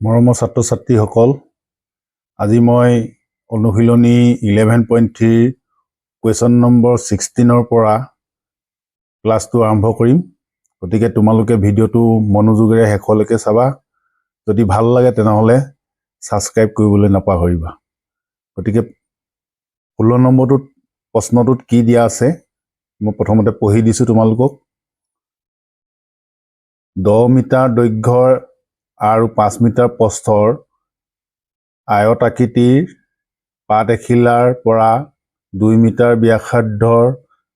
মৰমৰ ছাত্ৰ ছাত্ৰীসকল, আজি মই অনুশীলনী 11.3ৰ কুৱেশ্যন নম্বৰ 16ৰ পৰা ক্লাছটো আৰম্ভ কৰিম। গতিকে তোমালোকে ভিডিঅ'টো মনোযোগেৰে শেষলৈকে চাবা। যদি ভাল লাগে, তেনেহ'লে ছাবস্ক্ৰাইব কৰিবলৈ নাপাহৰিবা। গতিকে 16 নম্বৰটোত প্ৰশ্নটোত কি দিয়া আছে, মই প্ৰথমতে পঢ়ি দিছোঁ তোমালোকক। 10 মিটাৰ দৈৰ্ঘ্যৰ আৰু 5 মিটাৰ প্ৰস্থৰ আয়তাকৃতিৰ পাত এখিলাৰ পৰা 2 মিটাৰ ব্যাসাৰ্ধৰ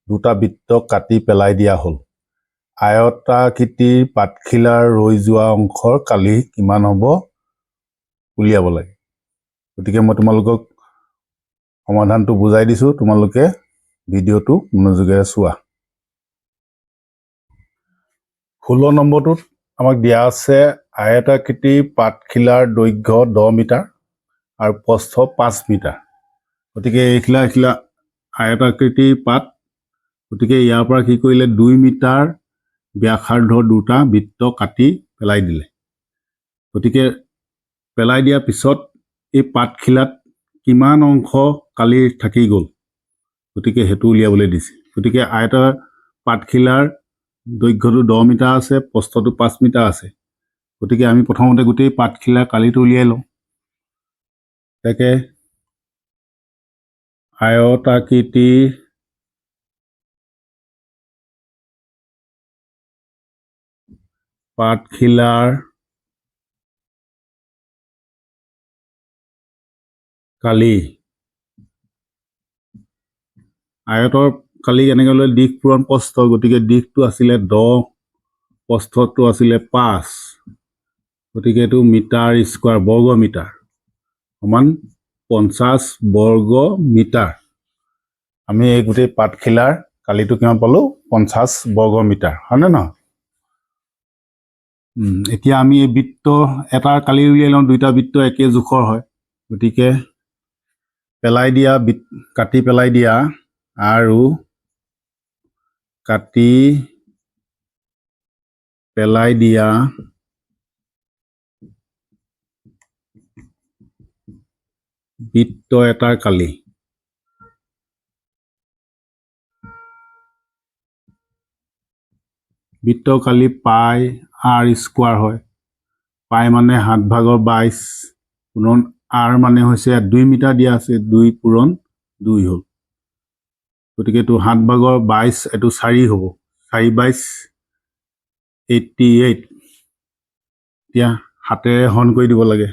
দুটা বৃত্ত কাটি পেলাই দিয়া হ'ল। আয়তাকৃতিৰ পাতখিলাৰ ৰৈ যোৱা অংশৰ কালি কিমান হ'ব উলিয়াব লাগে। গতিকে মই তোমালোকক সমাধানটো বুজাই দিছোঁ, তোমালোকে ভিডিঅ'টো মনোযোগেৰে চোৱা। 16 নম্বৰটোত আমাক দিয়া আছে, আয়তাকৃতিৰ পাতখিলাৰ দৈৰ্ঘ্য 10 মিটাৰ আৰু প্ৰস্থ 5 মিটাৰ। গতিকে এইখিলা এইখিলা আয়তাকৃতিৰ পাত। গতিকে ইয়াৰ পৰা কি কৰিলে? 2 মিটাৰ ব্যাসাৰ্ধৰ দুটা বৃত্ত কাটি পেলাই দিলে। গতিকে পেলাই দিয়াৰ পিছত এই পাতখিলাত কিমান অংশ কালি থাকি গ'ল, গতিকে সেইটো উলিয়াবলৈ দিছে। গতিকে আয়তৰ পাতখিলাৰ দৈৰ্ঘ্যটো 10 মিটাৰ আছে, প্ৰস্থটো 5 মিটাৰ আছে। গতিকে আমি প্ৰথমতে গোটেই পাতখিলাৰ কালিটো উলিয়াই লওঁ। তাকে আয়তাকৃতিৰ পাতখিলাৰ কালি, আয়তৰ কালি কেনেকৈ ল'লে? দীঘ পূৰণ প্ৰস্থ। গতিকে দীঘটো আছিলে 10, প্ৰস্থটো আছিলে 5। গতিকে এইটো মিটাৰ স্কোৱাৰ, বৰ্গ মিটাৰ সমান 50 বৰ্গ মিটাৰ। আমি এই গোটেই পাতখিলাৰ কালিটো কিমান পালোঁ? 50 বৰ্গ মিটাৰ, হয়নে নহয়? এতিয়া আমি এই বৃত্ত এটাৰ কালি উলিয়াই লওঁ। দুইটা বৃত্ত একে জোখৰ হয়। গতিকে পেলাই দিয়া, কাটি পেলাই দিয়া আৰু কাটি পেলাই দিয়া বৃত্ত এটাৰ কালি, বৃত্ত কালি পাই আৰ স্কোৱাৰ হয়। পাই মানে সাত ভাগৰ 22 পূৰণ আৰ মানে হৈছে ইয়াত 2 মিটাৰ দিয়া আছে, 2 পূৰণ 2 হ'ল। গতিকে এইটো সাত ভাগৰ 22, এইটো চাৰি হ'ব, চাৰি 22 88। এতিয়া সাতেৰে হৰণ কৰি দিব লাগে।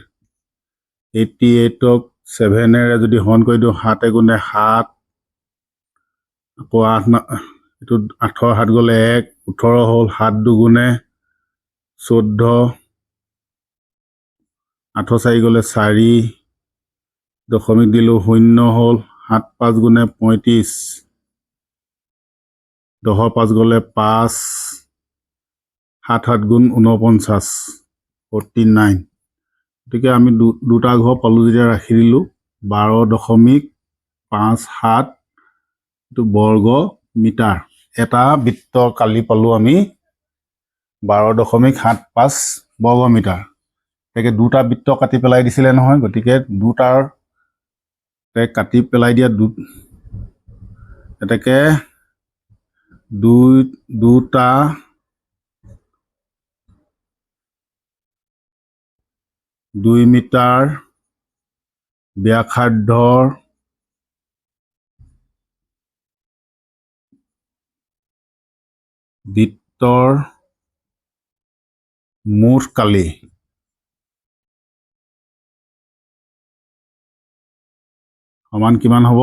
88ক ছেভেনেৰে যদি হৰণ কৰি দিওঁ, সাত এগুণে সাত, আকৌ আঠ, এইটো আঠৰ সাত গ'লে এক, 18 হ'ল। সাত দুগুণে 14, আঠৰ চাৰি গ'লে চাৰি, দশমিক দিলোঁ, শূন্য হ'ল। সাত পাঁচ গুণে 35, দহৰ পাঁচ গ'লে পাঁচ, সাত সাত গুণ 49, 49। গতিকে আমি দুটা ঘৰ পালোঁ যেতিয়া ৰাখি দিলোঁ, 12.57 এইটো বৰ্গ মিটাৰ। এটা বৃত্ত কালি পালোঁ আমি 12.75 বৰ্গ মিটাৰ। গতিকে দুটা বৃত্ত কাটি পেলাই দিছিলে নহয়, গতিকে দুটাৰ কাটি পেলাই দিয়া এতেকে দুটা 2 মিটাৰ ব্যাসাৰ্ধৰ বৃত্তৰ মুঠ কালি সমান কিমান হ'ব?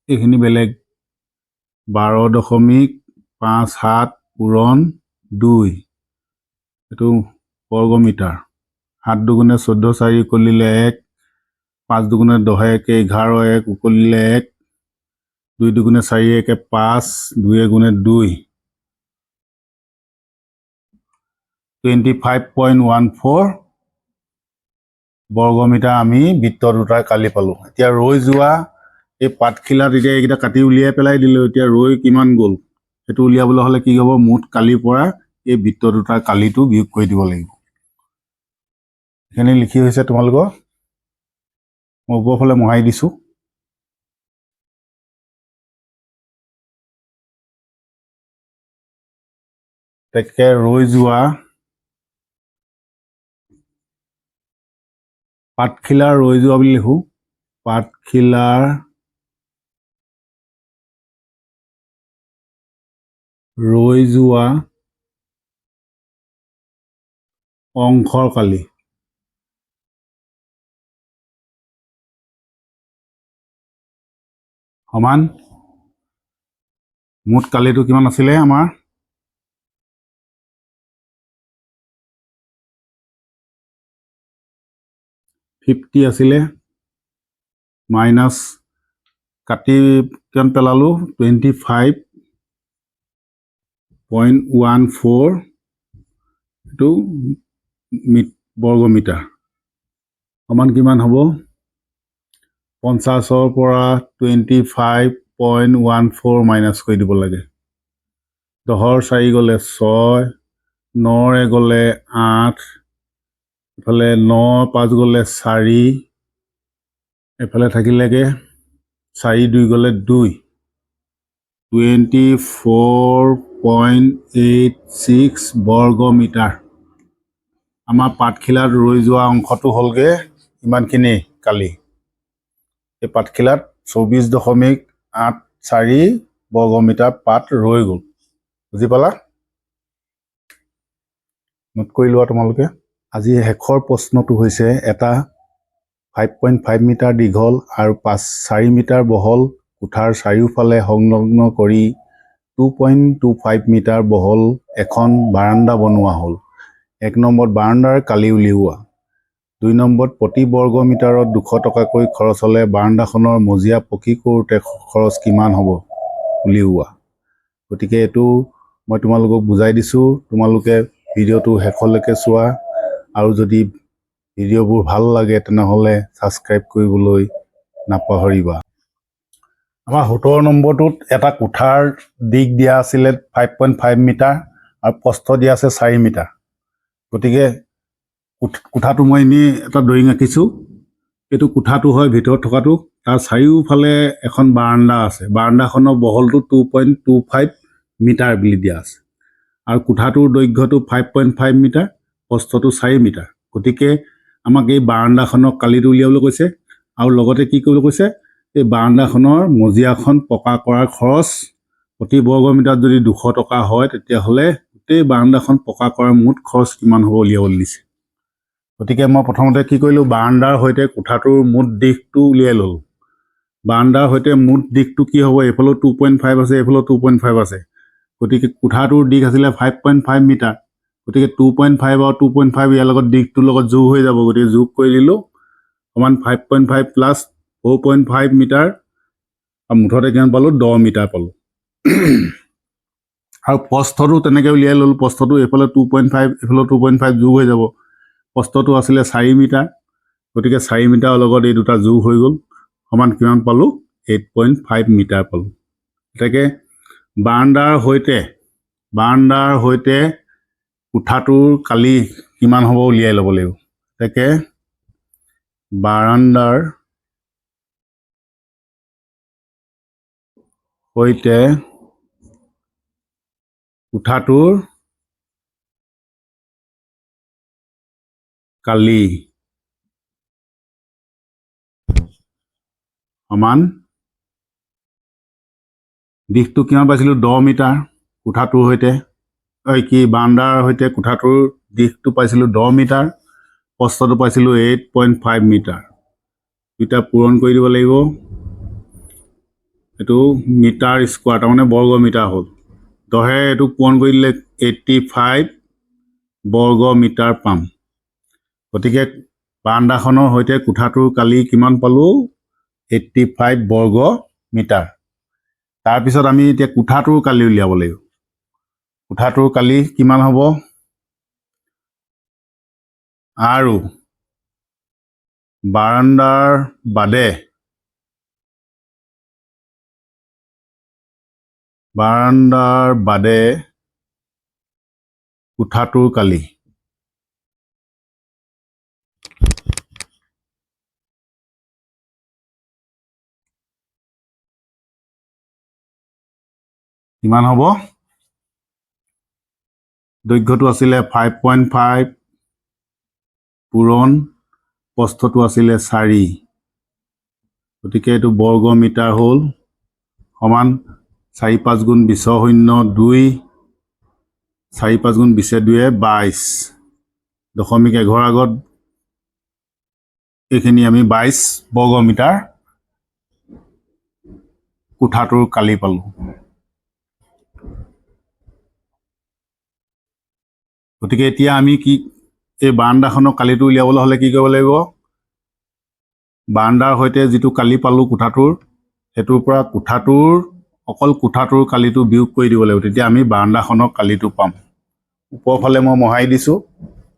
এইখিনি বেলেগ, 12.57 পূৰণ 2, এইটো বৰ্গ মিটাৰ। সাত দুগুণে 14, চাৰি উকলিলে এক, পাঁচ দুগুণে দহে একে 11, এক উকলিলে এক, দুই দুগুণে চাৰি, একে পাঁচ, দুই এগুণে দুই, 25.14 বৰ্গ মিটাৰ আমি বৃত্ত দুটাৰ কালি পালোঁ। এতিয়া ৰৈ যোৱা এই পাতখিলাত, এতিয়া এইকেইটা কাটি উলিয়াই পেলাই দিলোঁ, এতিয়া ৰৈ কিমান গ'ল সেইটো উলিয়াবলৈ হ'লে কি হ'ব? মুঠ কালিৰ পৰা এই বৃত্ত দুটাৰ কালিটো বিয়োগ কৰি দিব লাগিব। এইখিনি লিখি হৈছে তোমালোকৰ, মই ওপৰৰ ফালে মোহাৰি দিছোঁ। এতেকে ৰৈ যোৱা পাতখিলাৰ ৰৈ যোৱা বুলি লিখোঁ। পাতখিলাৰ ৰৈ যোৱা অংশৰ কালি সমান মুঠ কালিটো কিমান আছিলে আমাৰ? 50 আছিলে, মাইনাছ কাটি কিমান পেলালোঁ? 25.14, এইটো বৰ্গ মিটাৰ সমান কিমান হ'ব? 50ৰ পৰা 25.14 মাইনাছ কৰি দিব লাগে। দহৰ চাৰি গ'লে ছয়, নৰে গ'লে আঠ, এইফালে ন পাঁচ গ'লে চাৰি, এইফালে থাকিলেগে চাৰি দুই গ'লে দুই, 24.86 বৰ্গ মিটাৰ। আমাৰ পাতখিলাত ৰৈ যোৱা অংশটো হ'লগৈ ইমানখিনি কালি। এই পাতখিলাত 24.84 বৰ্গ মিটাৰ পাত ৰৈ গ'ল। বুজি পালা? নোট কৰি লোৱা তোমালোকে। আজি শেষৰ প্ৰশ্নটো হৈছে এটা 5.5 মিটাৰ দীঘল আৰু 4 মিটাৰ বহল কোঠাৰ চাৰিওফালে সংলগ্ন কৰি 2.25 মিটাৰ বহল এখন বাৰাণ্ডা বনোৱা হ'ল। 1 নম্বৰত বাৰাণ্ডাৰ কালি উলিওৱা। 2 নম্বৰত প্ৰতি বৰ্গ মিটাৰত 200 টকাকৈ খৰচ হ'লে বাৰাণ্ডাখনৰ মজিয়া পকী কৰোঁতে খৰচ কিমান হ'ব উলিওৱা। গতিকে এইটো মই তোমালোকক বুজাই দিছোঁ, তোমালোকে ভিডিঅ'টো শেষলৈকে চোৱা আৰু যদি ভিডিঅ'বোৰ ভাল লাগে তেনেহ'লে ছাবস্ক্ৰাইব কৰিবলৈ নাপাহৰিবা। আমাৰ 17 নম্বৰটোত এটা কোঠাৰ দিশ দিয়া আছিলে 5.5 মিটাৰ আৰু প্ৰস্থ দিয়া আছে 4 মিটাৰ। গতিকে কোঠাটো মই এনেই এটা ড্ৰয়িং আঁকিছোঁ। এইটো কোঠাটো হয় ভিতৰত থকাটো, তাৰ চাৰিওফালে এখন বাৰাণ্ডা আছে। বাৰাণ্ডাখনৰ বহলটো 2.25 মিটাৰ বুলি দিয়া আছে আৰু কোঠাটোৰ দৈৰ্ঘ্যটো 5.5 মিটাৰ, প্ৰস্থটো 4 মিটাৰ। গতিকে আমাক এই বাৰাণ্ডাখনৰ কালিটো উলিয়াবলৈ কৈছে আৰু লগতে কি কৰিবলৈ কৈছে, এই বাৰাণ্ডাখনৰ মজিয়াখন পকা কৰাৰ খৰচ প্ৰতি বৰ্গ মিটাৰত যদি 200 টকা হয় তেতিয়াহ'লে গোটেই বাৰাণ্ডাখন পকা কৰাৰ মুঠ খৰচ কিমান হ'ব উলিয়াবলৈ দিছে। গতিকে মই প্ৰথমতে কি কৰিলোঁ, বাৰাণ্ডাৰ সৈতে কোঠাটোৰ মুঠ দীঘটো উলিয়াই ল'লোঁ। বাৰাণ্ডাৰ সৈতে মুঠ দীঘটো কি হ'ব, এইফালেও 2.5 আছে, এইফালেও 2.5 আছে। গতিকে কোঠাটোৰ দীঘ আছিলে 5.5 মিটাৰ, গতিকে 2.5 আৰু 2.5 ইয়াৰ লগত দীঘটোৰ লগত যোগ হৈ যাব। গতিকে যোগ কৰি দিলোঁ সমান 5.5 প্লাছ 4.5 মিটাৰ আৰু মুঠতে কিমান পালোঁ, 10 মিটাৰ পালোঁ। আৰু প্ৰস্থটো তেনেকৈ উলিয়াই ল'লোঁ। প্ৰস্থটো এইফালে 2.5, এইফালে 2.5 যোগ হৈ যাব। প্ৰস্থটো আছিলে 4 মিটাৰ, গতিকে 4 মিটাৰৰ লগত এই দুটা যোগ হৈ গ'ল, সমান কিমান পালোঁ, 8.5 মিটাৰ পালোঁ। গতিকে বাৰাণ্ডাৰ সৈতে কোঠাটোৰ কালি কিমান হ'ব উলিয়াই ল'ব লাগিব। গতিকে বাৰাণ্ডাৰ সৈতে কোঠাটোৰ কালি সমান দীঘটো কিমান পাইছিলোঁ, 10 মিটাৰ কোঠাটোৰ সৈতে, ঐ কি বাৰাণ্ডাৰ সৈতে কোঠাটোৰ দীঘটো পাইছিলোঁ 10 মিটাৰ, প্ৰস্থটো পাইছিলোঁ 8.5 মিটাৰ। দুইটা পূৰণ কৰি দিব লাগিব। এইটো মিটাৰ স্কোৱাৰ, তাৰমানে বৰ্গ মিটাৰ হ'ল। দহে এইটো পূৰণ কৰি দিলে 85 বৰ্গ মিটাৰ পাম। গতিকে বাৰাণ্ডাখনৰ সৈতে কোঠাটোৰ কালি কিমান পালোঁ, 85 বৰ্গ মিটাৰ। তাৰপিছত আমি এতিয়া কোঠাটোৰ কালি উলিয়াব লাগিব। কোঠাটোৰ কালি কিমান হ'ব, আৰু বাৰাণ্ডাৰ বাদে কোঠাটোৰ কালি কিমান হ'ব? দৈৰ্ঘ্যটো আছিলে 5.5 পূৰণ প্ৰস্থটো আছিলে 4, গতিকে এইটো বৰ্গ মিটাৰ হ'ল সমান চাৰি পাঁচ গুণ বিছ শূন্য দুই, চাৰি পাঁচ গুণ বিছে দুয়ে বাইছ, দশমিক এঘৰ আগত এইখিনি আমি 22 বৰ্গ মিটাৰ কোঠাটোৰ কালি পালোঁ। গতিকে এতিয়া আমি কি এই বাৰান্দাখনৰ কালিটো উলিয়াবলৈ হ'লে কি কৰিব লাগিব? বাৰান্দাৰ সৈতে যিটো কালি পালোঁ কোঠাটোৰ, সেইটোৰ পৰা অকল কোঠাটোৰ কালিটো বিয়োগ কৰি দিব লাগিব, তেতিয়া আমি বাৰান্দাখনৰ কালিটো পাম। ওপৰফালে মই মহাৰি দিছোঁ,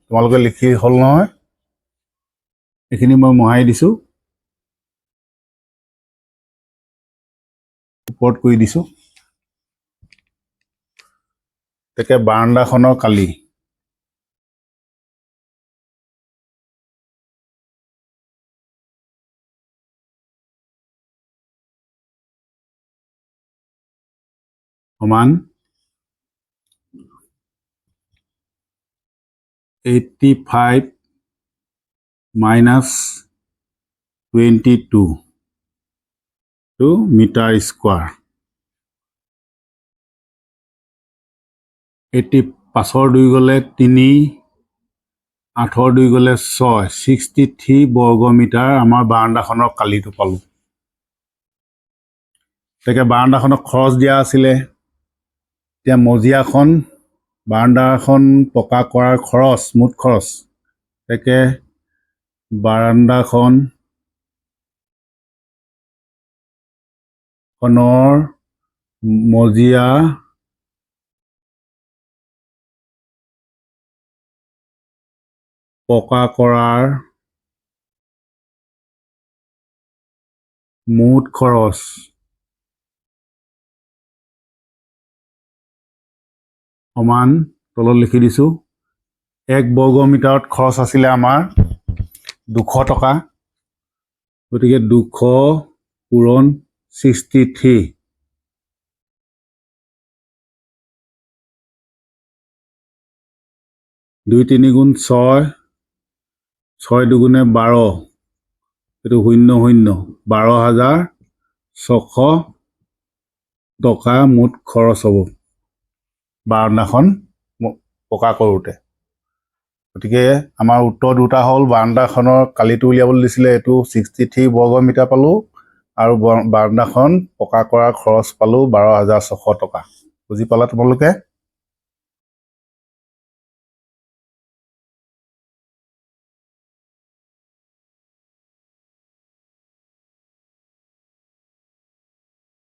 তোমালোকে লিখি হ'ল নহয়, এইখিনি মই মহাৰি দিছোঁ, ওপৰত কৰি দিছোঁ। তাকে বাৰান্দাখনৰ কালি সমান 85 minus 22 metre square. Eighty পাঁচৰ দুই গ'লে তিনি, আঠৰ দুই গ'লে ছয়, 63 বৰ্গ মিটাৰ আমাৰ বাৰান্দাখনৰ কালিটো পালোঁ। তাকে বাৰান্দাখনক খৰচ দিয়া আছিলে। এতিয়া মজিয়াখন বাৰান্দাখন পকা কৰাৰ খৰচ, মুঠ খৰচ, তাকে বাৰান্দাখন খনৰ মজিয়া পকা কৰাৰ মুঠ খৰচ সমান তলত লিখি দিছোঁ, এক বৰ্গ মিটাৰত খৰচ আছিলে আমাৰ 200 টকা, গতিকে 200 পূৰণ 63, দুই তিনি গুণ ছয়, ছয় দুগুণে বাৰ, এইটো শূন্য শূন্য, 12,600 টকা মুঠ খৰচ হ'ব বাৰান্দাখন পকা কৰোঁতে। গতিকে আমাৰ উত্তৰ দুটা হ'ল, বাৰান্দাখনৰ কালিটো উলিয়াবলৈ দিছিলে, এইটো 63 বৰ্গ মিটাৰ পালোঁ, আৰু বাৰান্দাখন পকা কৰাৰ খৰচ পালোঁ 12,600 টকা। বুজি পালা তোমালোকে?